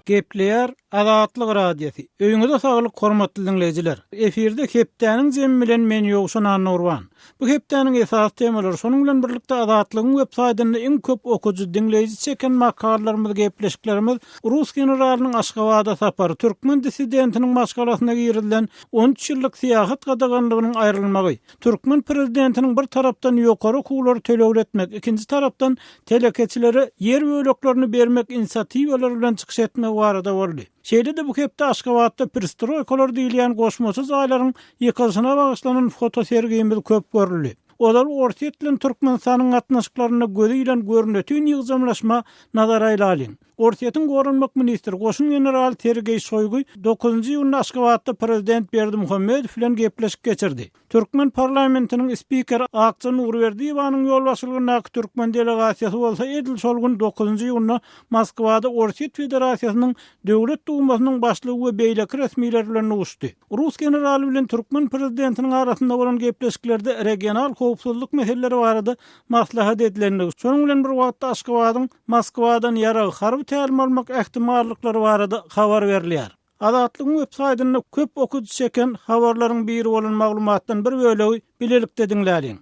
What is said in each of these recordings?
Gepleýär Azatlyk Radiosy. Öýüňize saglyk hormatly diňleýjiler. Efirde hepdäniň jemi bilen men Ýowşan Annagurban. Bu hepdäniň esasy temalary, şonuň bilen birlikde Azatlygyň web saýtynda iň köp okyjy, diňleýji çeken makalalarymyz, gepleşiklerimiz rus generalynyň Aşgabada sapary, türkmen dissidentiniň maşgalasyna girizilen 13 ýyllyk syýahat gadaganlygynyň aýrylmagy, türkmen prezidentiniň bir tarapdan ýokary okuwlary tölegli etmek, ikinji tarapdan telekeçilere ýer böleklerini bermek inisiatiwalary bilen çykyş etmegi barada boldy. Şeýle-de bu hepde Aşgabatda pristroýkalar diýilýän goşmaça jaýlaryň ýykylyşyna bagyşlanan fotosergimiz köp görüldi. Ozal Orsýet bilen Türkmenistanyň gatnaşyklarynda göze ilen görnetin ýygjamlaşma nazar aýlalyň. Orsýetiň goranmak ministri, goşun generaly Sergeý Şoýgu dokuzynjy iýunda Aşgabatda prezident Berdimuhamedow bilen gepleşik geçirdi. Türkmen parlamentiniň spikeri Akja Nurberdiýewanyň ýolbaşçylygyndaky türkmen delegasiýasy bolsa edil şol gün dokuzynjy iýunda Moskwada Orsýet Federasiýasynyň Döwlet Dumasynyň başlygy we beýleki resmiler bilen duşdy. Rus generaly bilen türkmen prezidentiniň arasynda bolan gepleşiklerde regional howpsuzlyk meseleleri barada maslahat edilendigi, şonuň bilen bir wagtda Aşgabadyň Moskwadan ýarag, harby tälim almak ähtimallyklary barada habar berilýär. Azatlygyň web saýtynda köp okyjy çeken habarlaryň biri bolan maglumatdan bir bölegi bilelikde diňläliň.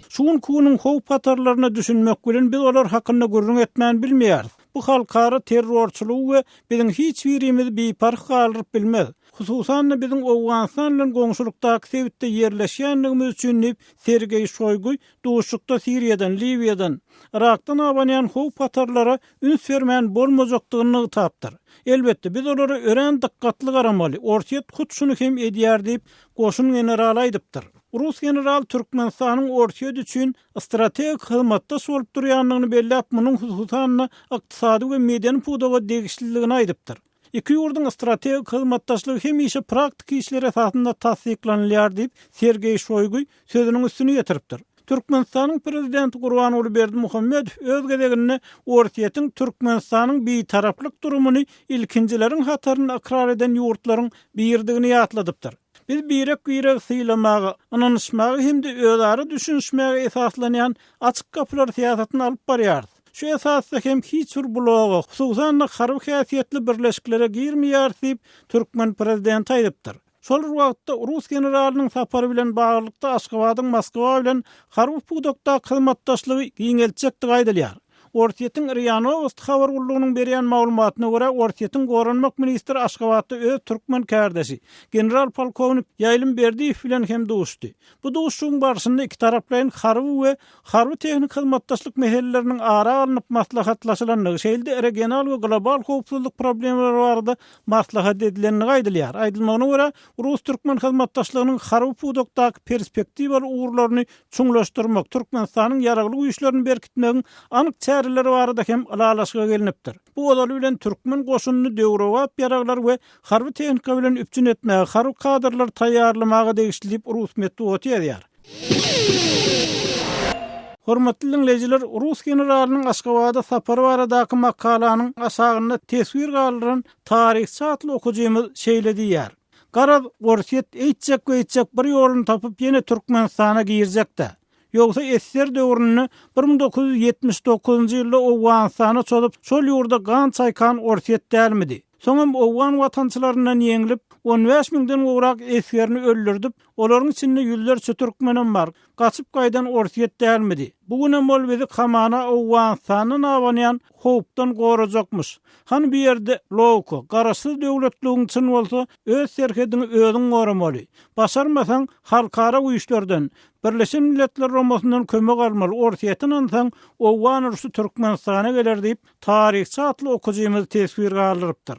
Şu günki günüň howp-hatarlaryna düşünmek bilen biz olar hakynda gürrüň etmän bilmeýäris. Bu halkara terrorçylygy we biziň hiç birimizi biparh galdyryp bilmez. Hususan-da biziň Owganystan bilen goňşulykdaky sebitde ýerleşýändigimiz üçin diýip, Sergeý Şoýgu duşuşykda Siriýadan, Liwiýadan, Yrakdan abanýan howp-hatarlara üns bermän bolmajakdygyny nygtapdyr. Elbetde, biz olara örän dykgatly garamaly, Orsýet hut şuny hem edýär diýip, goşun generaly aýdypdyr. Rus generaly Türkmenistanyň Orsýet üçin strategik hyzmatdaş bolup durýandygyny belläp, munuň hususan-da ykdysady we medeni pudaga degişlidigini aýdypdyr. Iki ýurduň strategik hyzmatdaşlygy hemişe praktiki işler esasynda tassyklanylýar diýip, Sergeý Şoýgu sözüniň üstüni ýetiripdir. Türkmenistanyň Prezidenti Gurbanguly Berdimuhamedow öz gezeginde Orsýetiň Türkmenistanyň bitaraplyk durumyny ilkinjileriň hatarynda ykrar eden ýurtlaryň biridigini ýatladypdyr. Biz birek-biregi sylamaga, ynanyşmaga hem-de özara düşünişmäge esaslanýan açyk gapylar syýasatyny alyp barýarys. Şu esasda hem hiç bir bloga, hususan-da harby häsiýetli birleşiklere girmeýäris diýip, türkmen prezidenti aýdypdyr. Şol bir wagtda, rus generalynyň sapary bilen baglylykda Aşgabadyň Moskwa bilen harby pudakdaky hyzmatdaşlygy giňeltjekdigi aýdylýar. Orsýetiň RIA Nowosti habar gullugynyň berýän maglumatyna görä, Orsýetiň goranmak ministri Aşgabatda öz türkmen kärdeşi, general-polkownik Ýaýlym Berdiýew bilen hem duşdy. Bu duşuşygyň barşynda ikitaraplaýyn harby we harby-tehniki hyzmatdaşlyk meseleleriniň ara alnyp maslahatlaşylandygy, şeýle-de regional we global howpsuzlyk problemalary barada maslahat edilendigi aýdylýar. Aýdylmagyna görä, rus-türkmen hyzmatdaşlygynyň harby pudakdaky perspektiwaly ugurlaryny çuňlaşdyrmak, Türkmenistanyň Ýaragly Güýçlerini berkitmegiň anyk çäreleri barada hem ylalaşyga gelnipdir. Bu ozaly bilen türkmen goşunyny döwrebap ýaraglar we harby tehnika bilen üpjün etmäge, harby kadrlary taýýarlamaga degişli diýip, rus metbugaty ýazýar. Hormatly diňleýjiler, rus generalynyň Aşgabada sapary baradaky makalanyň aşagynda teswir galdyran Taryhçy atly okyjymyz şeýle diýýär, Garaz, Orsýet eýtjek-beýtjek bir ýoluny tapyp ýene Türkmenistana girjek-dä. Ýogsa ssr döwründe 1979-njy ýylda Owganystana çozup, şol ýurda gan çaýkan Orsýet dälmidi? Soňam owgan watançylaryndan ýeňlip, on bäş müňden gowrak esgerini öldürdip, olaryň içinde ýüzlerçe türkmenem bar, gaçyp gaýdan Orsýet dälmidi? Bu günem ol bizi hamana Owganystandan abanýan howpdan gorajakmyş. Hany bu ýerde logika, garaşsyz döwletligiň çyn bolsa, öz serhediňi özüň goramaly. Başarmasaň, halkara güýçlerden, Birleşen Milletler Guramasyndan kömek almaly, Orsýete ynansaň, owgan urşy Türkmenistana geler diýip, Taryhçy atly okyjymyz teswir galdyrypdyr.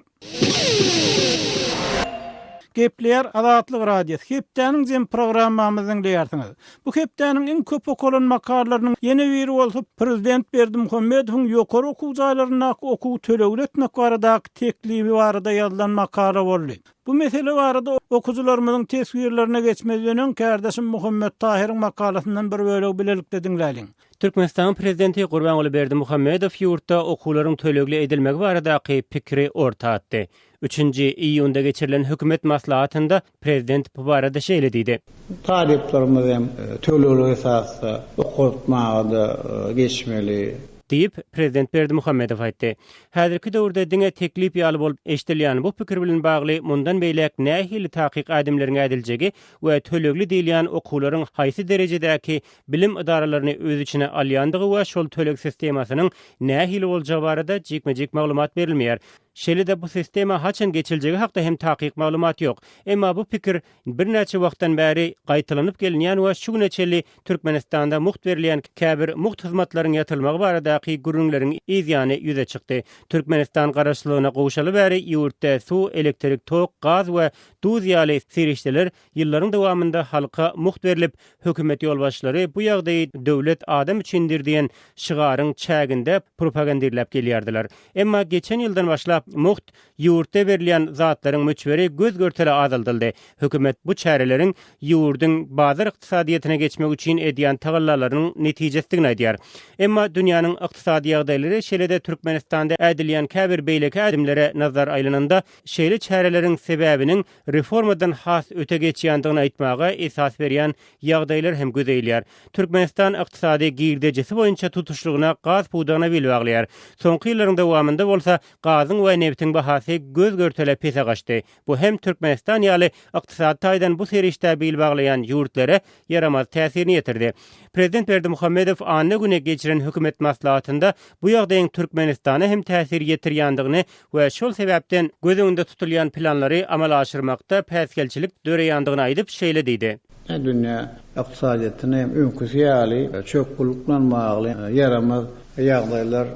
Gepleýär Azatlyk Radiosy, Hepdäniň jemi programmamyzy diňleýärsiňiz. Bu hepdäniň iň köp okalan makalalarynyň ýene biri bolsa prezident Berdimuhamedowyň ýokary okuw jaýlaryndaky okuwy tölegli etmek baradaky teklibi barada ýazylan makala boldy. Bu mesele barada okyjylarymyzyň teswirlerine geçmezden öň kärdeşim Muhammet Tahyryň makalasyndan bir bölegi bilelikde diňläliň. Türkmenistanyň Prezidenti Gurbanguly Berdimuhamedow ýurtda okuwlaryň tölegli edilmegi baradaky pikiri orta atdy. Üçünji iýunda geçirilen hökümet maslahatynda prezident bu barada şeýle diýdi. Talyplarymyzy hem tölegli esasda okatmaga-da geçmeli. Diýip, prezident Berdimuhamedow aýtdy. Häzirki döwürde diňe teklip ýaly bolup eşidilýän bu pikir bilen bagly mundan beýläk nähili takyk ädimleriň ädiljegi we tölegli diýilýän okuwlaryň haýsy derejedäki bilim edaralaryny öz içine alýandygy we şol töleg sistemasynyň nähili boljagy barada jikme-jik maglumat berilmeýär. Şeýle-de bu sistema haçan geçiljegi hakda hem takyk maglumat ýok. Emma bu pikir Birnäçe wagtdan bäri gaýtalanyp gelinýän we şu güne çenli Türkmenistanda mugt berilýän käbir mugt hyzmatlaryň ýatyrylmagy baradaky gürrüňleriň yz ýany ýüze çykdy. Türkmenistan garaşsyzlygyna gowşaly bäri ýurtda suw, elektrik tok, gaz we duz ýaly serişdeler ýyllaryň dowamynda halka mugt berlip, hökümet ýolbaşçylary bu ýagdaýy Döwlet adam üçindir diýen şygaryň çäginde propagandirläp gelýärdiler. Emma geçen ýyldan başlap mugt Ýurtda berilýän zatlaryň möçberi göz-görtele azaldyldy. Hökümet bu çäreleriň ýurduň bazar ykdysadyýetine geçmek üçin edýän tagallalarynyň netijesidigini aýdýar. Emma dünýäniň ykdysady ýagdaýlary, şeýle-de Türkmenistanda ädilýän käbir beýleki ädimlere nazar aýlananda, şeýle çäreleriň sebäbiniň reformadan has öte geçýändigini aýtmaga esas berýän ýagdaýlar hem göze ilýär. Türkmenistan ykdysady girdejisi boýunça tutuşlygyna gaz pudagyna bil baglaýar. Soňky ýyllaryň dowamynda bolsa Gazyň we nebitiň bahasy göz-görtele pese gaçdy. Bu hem Türkmenistan ýaly ykdysady taýdan bu serişdä bil baglaýan ýurtlara ýaramaz täsirini ýetirdi. Prezident Berdimuhamedow anna güni geçiren hökümet maslahatynda bu ýagdaýyň Türkmenistana hem täsir ýetirýändigini we şol sebäpden göz öňünde tutulýan planlary amala aşyrmakda päsgelçilik döreýändigini aýdyp, şeýle diýdi. Dünýä ykdysadyýetine hem öňküsi ýaly çökgünlik bilen bagly ýaramaz ýagdaýlar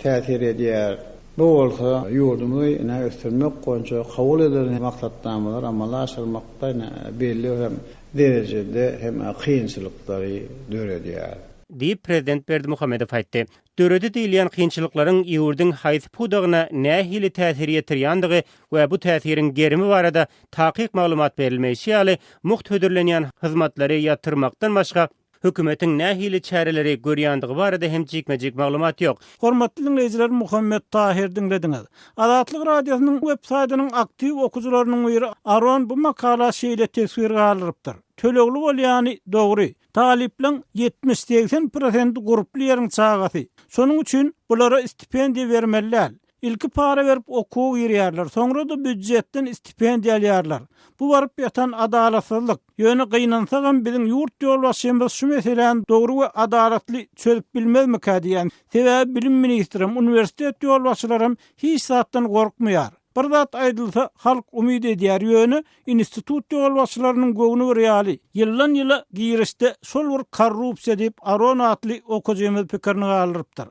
täsir edýär. Bu bolsa ýurdumyzy ine ösdürmek boýunça kabul edilen maksatnamalary amala aşyrmakda ine belli bir hem derejede hem kynçylyklary döredýär. Diýip, prezident Berdimuhamedow aýtdy. Döredi diýilýän kynçylyklaryň ýurduň haýsy pudagyna nähili täsir ýetirýändygy we bu täsiriň gerimi barada takyk maglumat berilmeýşi ýaly, mugt hödürlenýän hyzmatlary ýatyrmakdan başga, hökümetiň nähili çäreleri görýändigi barada hem jikme-jik maglumat ýok. Hormatly diňleýjiler Muhammet Tahyr diňlediňiz. Azatlyk Radiosynyň web saýtynyň aktiw okyjylarynyň biri Aron bu makala şeýle teswir galdyrypdyr, Tölegli bolýany dogry. Talyplaň 70-80 prosenti gurply ýeriň çagasy. Şonuň üçin bulara stipendiýa bermeli däl. Ilki para berip okuwa girýärler, soňra-da býudjetden stipendiýa alýarlar. Bu baryp ýatan adalatsyzlyk. Ýöne gynansagam biziň ýurt ýolbaşçymyz şu meseläni dogry we adalatly çözüp bilmezmikä diýýän. Sebäbi bilim ministrem, uniwersitet ýolbaşçylaram hiç zatdan gorkmaýar. Bir zat aýdylsa halk umyt edýär, ýöne Institut ýolbaşçylarynyň göwni bir ýaly, ýyldan-ýyla girişde şol bir korrupsiýa diýip, Aron atly okyjymyz pikirini galdyrypdyr.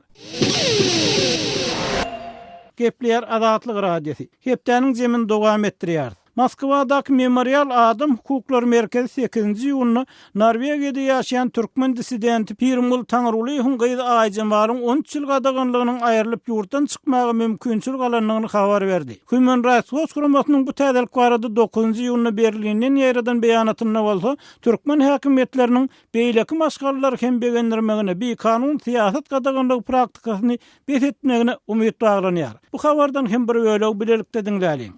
Gepleýär Azatlyk Radiosy. Hepdäniň jemini dowam etdirýäris. Moskwadaky Memorial adam hukuklary merkezi sekizinji iýunda Norwegiýada ýaşaýan türkmen dissidenti Pirimguly Taňrygulyýewiň gyzy Aýjemalyň 13 ýyl gadaganlygynyň aýrylyp ýurtdan çykmaga mümkinçilik alandygyny habar berdi. Human Rights Watch guramasynyň bu täzelik barada dokuzynjy iýunda Berlinden ýaýradan beýanatynda bolsa, türkmen häkimiýetleriniň beýleki maşgalalary hem begendirmegine, bikanun syýasat gadaganlygy praktikasyny bes etmegine umyt baglanýar. Bu habardan hem bir bölegi bilelikde diňläliň.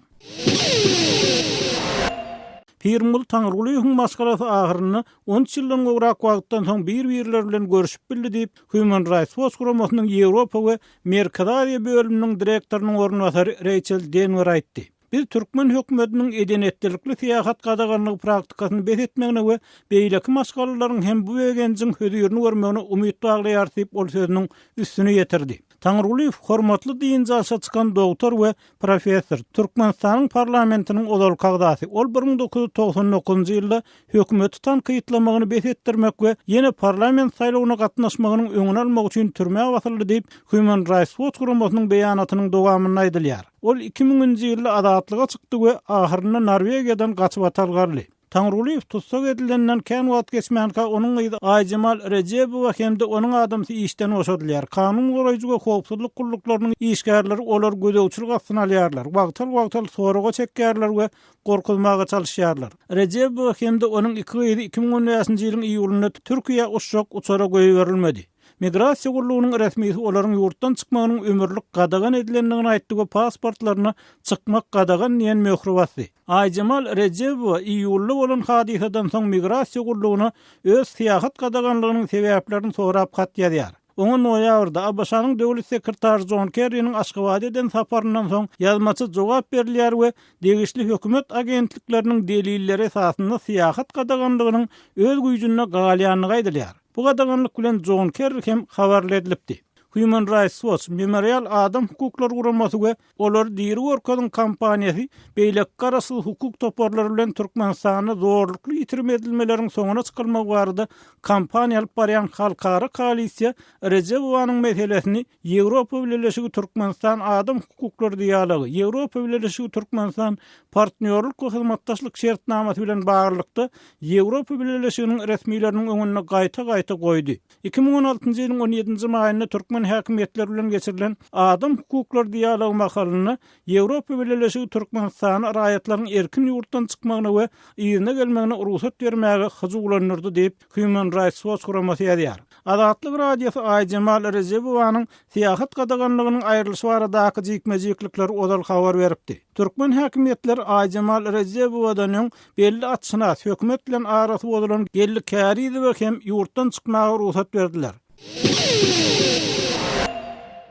Pirmguly Taňrygulyýewiň maşgalasy ahyrynda 13 ýyldan gowrak wagtdan soň bir-birleri bilen görşüp bildi diýip, Human Rights Watch guramasynyň Ýewropa we Merkezi Aziýa bölüminiň direktorynyň orunbasary Reýçel Denwer aýtdy. Biz türkmen hökümetiniň eden-etdilikli syýahat gadaganlygy praktikasyny bes etmegine we beýleki maşgalalaryň hem bu begenjiň hözirini görmegine umyt baglaýarys diýip, ol sözüniň üstüni ýetirdi. Taňrygulyýew hormatly dynç alşa çykan dogtor we Professor, Türkmenistanyň parlamentiniň ozalky agzasy. Ol 1999-njy ýylda hökümeti tankytlamagyny bes etdirmek we ýene parlament saýlawyna gatnaşmagynyň öňüni almak üçin türmä basyldy diýip, Human Rights Watch guramasynyň beýanatynyň dowamynda aýdylýar. Ol 2000-nji ýylda azatlyga çykdy we ahyrynda Norwegiýadan gaçybatalga aldy. Taňrygulyýew tussag edileninden kän wagt geçmänkä onuň gyzy Aýjemal Rejebowa hem-de onuň adamsy işden boşadylýar. Kanun goraýjy we howpsuzlyk gulluklarynyň işgärleri olary gözegçilik astyna alýarlar, wagtal-wagtal soraga çekýärler we gorkuzmaga çalyşýarlar. Rejebowa hem-de onuň iki gyzy 2015-nji ýylyň iýulynda Türkiýä uçjak uçara goýberilmedi. Migrasiýa gullugynyň resmisi olaryň ýurtdan çykmagynyň ömürlik gadagan edilendigini aýtdy we pasportlaryna çykmak gadagan diýen möhri basdy. Aýjemal Rejebowa iýulda bolan hadysadan soň migrasiýa gullugyna öz syýahat gadaganlygynyň sebäplerini sorap hat ýazýar. Oňa noýabrda ABŞ-nyň Döwlet sekretary Jon Kerriniň Aşgabada eden saparyndan soň ýazmaça jogap berilýär we degişli hökümet agentlikleriniň delilleri esasynda syýahat gadaganlygynyň öz güýjünde galýandygy aýdylýar. Bu gadaganlyk bilen Jon Kerri hem habarly edilipdi. Human Rights Watch, Memorial adam hukuklary guramasy we Olary diri görkeziň kampaniýasy beýleki garaşsyz hukuk toparlary bilen Türkmenistanda zorlukly ýitirim edilmeleriň soňuna çykylmagy barada kampaniýa alyp barýan halkara koalisiýa Rejebowanyň meselesini Ýewropa Bileleşigi-Türkmenistan adam hukuklary dialogy, Ýewropa Bileleşigi-Türkmenistan partnýorlyk we hyzmatdaşlyk şertnamasy bilen baglylykda Ýewropa Bileleşiginiň resmileriniň öňünde gaýta-gaýta goýdy. 2016-njy ýylyň 17-nji maýynda türkmen häkimiýetleri bilen geçirilen adam hukuklary dialogy mahalynda Ýewropa Bileleşigi Türkmenistany raýatlaryň erkin ýurtdan çykmagyna we yzyna gelmegine rugsat bermäge hyjuwlandyrdy diýip, Human Rights Watch guramasy ýazýar. Azatlyk Radiosy Aýjemal Rejebowanyň syýahat gadaganlygynyň aýrylyşy baradaky jikme-jiklikleri ozal habar beripdi. Türkmen häkimiýetleri Aýjemal Rejebowadan öň belli atşynas, hökümet bilen arasy bozulan Geldi Kärizowa hem ýurtdan çykmaga rugsat berdiler.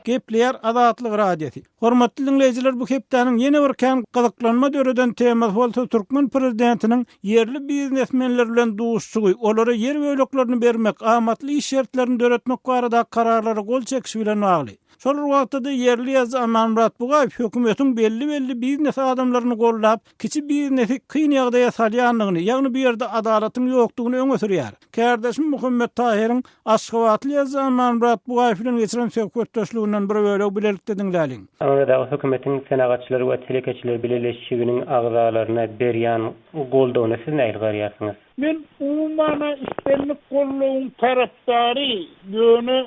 Gepleýär Azatlyk Radiosy. Hormatly diňleýjiler bu hepdäniň ýene bir kän gyzyklanma döreden temasy bolsa türkmen prezidentiniň ýerli biznesmenler bilen duşuşygy, olara ýer böleklerini bermek, amatly iş şertlerini döretmek baradaky kararlara gol çekişi bilen bagly. Şol bir wagtda-da ýerli ýazyjy Amanmyrat Bugaýew hökümetiň belli-belli biznes adamlaryny goldap, kiçi biznesi kyn ýagdaýa salýandygyny, ýagny bu ýerde adalatyň ýokdugyny öňe sürýär. Kärdeşim Muhammet Tahyryň aşgabatly ýazyjy Amanmyrat Bugaýew bilen geçiren söhbetdeşliginden bir bölegi bilelikde diňläliň. Aňrydagy hökümetiň Senagatçylar we telekeçiler bileleşiginiň agzalaryna berýän goldawyna siz nähili garaýarsyňyz? Men umuman-a islendik goldawyň tarapdary, ýöne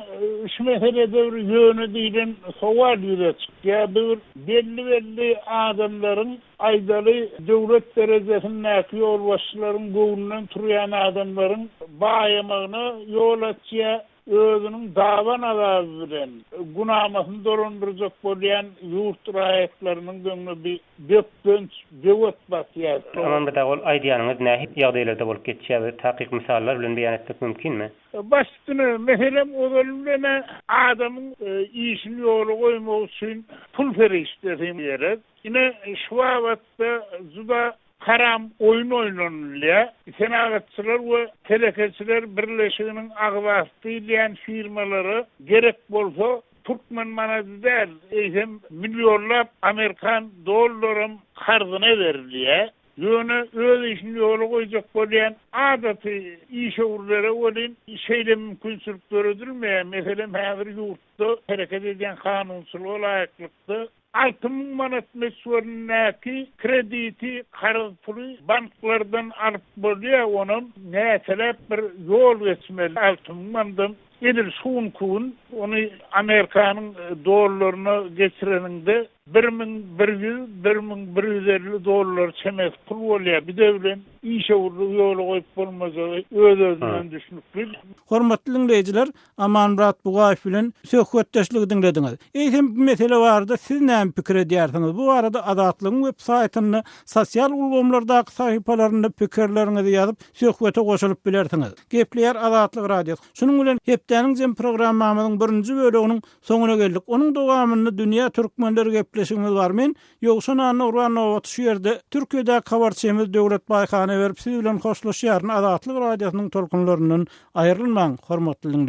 şu meselede bir ýöne diýlen sowal ýüze çykýar. Bu bir belli-belli adamlaryň, aýdaly, döwlet derejesindäki ýolbaşçylaryň göwnünden turýan adamlaryň baýamagyna ýol açýar. Özüniň daban azaby bilen günamasyny dolandyrjak bolýan ýurt raýatlarynyň öňüne bir bökdenç, böwet basýar. Amanmyrat aga ol aýdýanyňyz nähili ýagdaýlarda bolup geçýär bir takyk mysallar bilen beýan etmek mümkinmi? Baş üstüne, meselem ozaly bilen-ä adamyň işini ýola goýmak üçin pul serişdesi gerek. Ine şu babatda juda Haram oýun oýnanylýar. Senagatçylar we telekeçiler birleşiginiň agzasy diýilýän firmalara gerek bolsa türkmen manady däl, eýsem millionlap amerikan dollaram karzyna berilýär. Ýöne öz işini ýola goýjak bolýan adaty işewürlere welin şeýle mümkinçilik döredilmeýär. Meselem, häzir ýurtda hereket edýän kanunçylyga laýyklykda, 6000 manat möçberindäki krediti, karz puly banklardan alyp bolýar, onam näçeläp bir ýol geçmeli, 6000 manadam edil şu günki gün ony Amerikanyň dollaryna geçireniňde 1100, 1150 dollar çemesi pul bolýar, bir de bilen işewürligi ýola goýup bolmajagy öz-özünden düşnükli. Hormatly diňleýjiler, Amanmyrat Bugaýew bilen söhbetdeşligi diňlediňiz. Eýsem, bu mesele barada siz näme pikir edýärsiňiz? Bu barada Azatlygyň web saýtynda, sosial ulgamlardaky sahypalarynda pikirleriňizi ýazyp, söhbete goşulyp bilersiňiz. Gepleýär Azatlyk Radiosy. Şunuň bilen hepdäniň jem programmamyzyň birinji böleginiň soňuna geldik. Onuň dowamynda Dünýä türkmenleri gepleşigimiz bar. Men Ýowşan Annagurban nobaty şu ýerde Türkiýedäki habarçymyz Döwlet Baýhana berip siz bilen hoşlaşýaryn Azatlyk Radiosynyň tolkunlaryndan aýrylmaň hormatly diňleýjiler.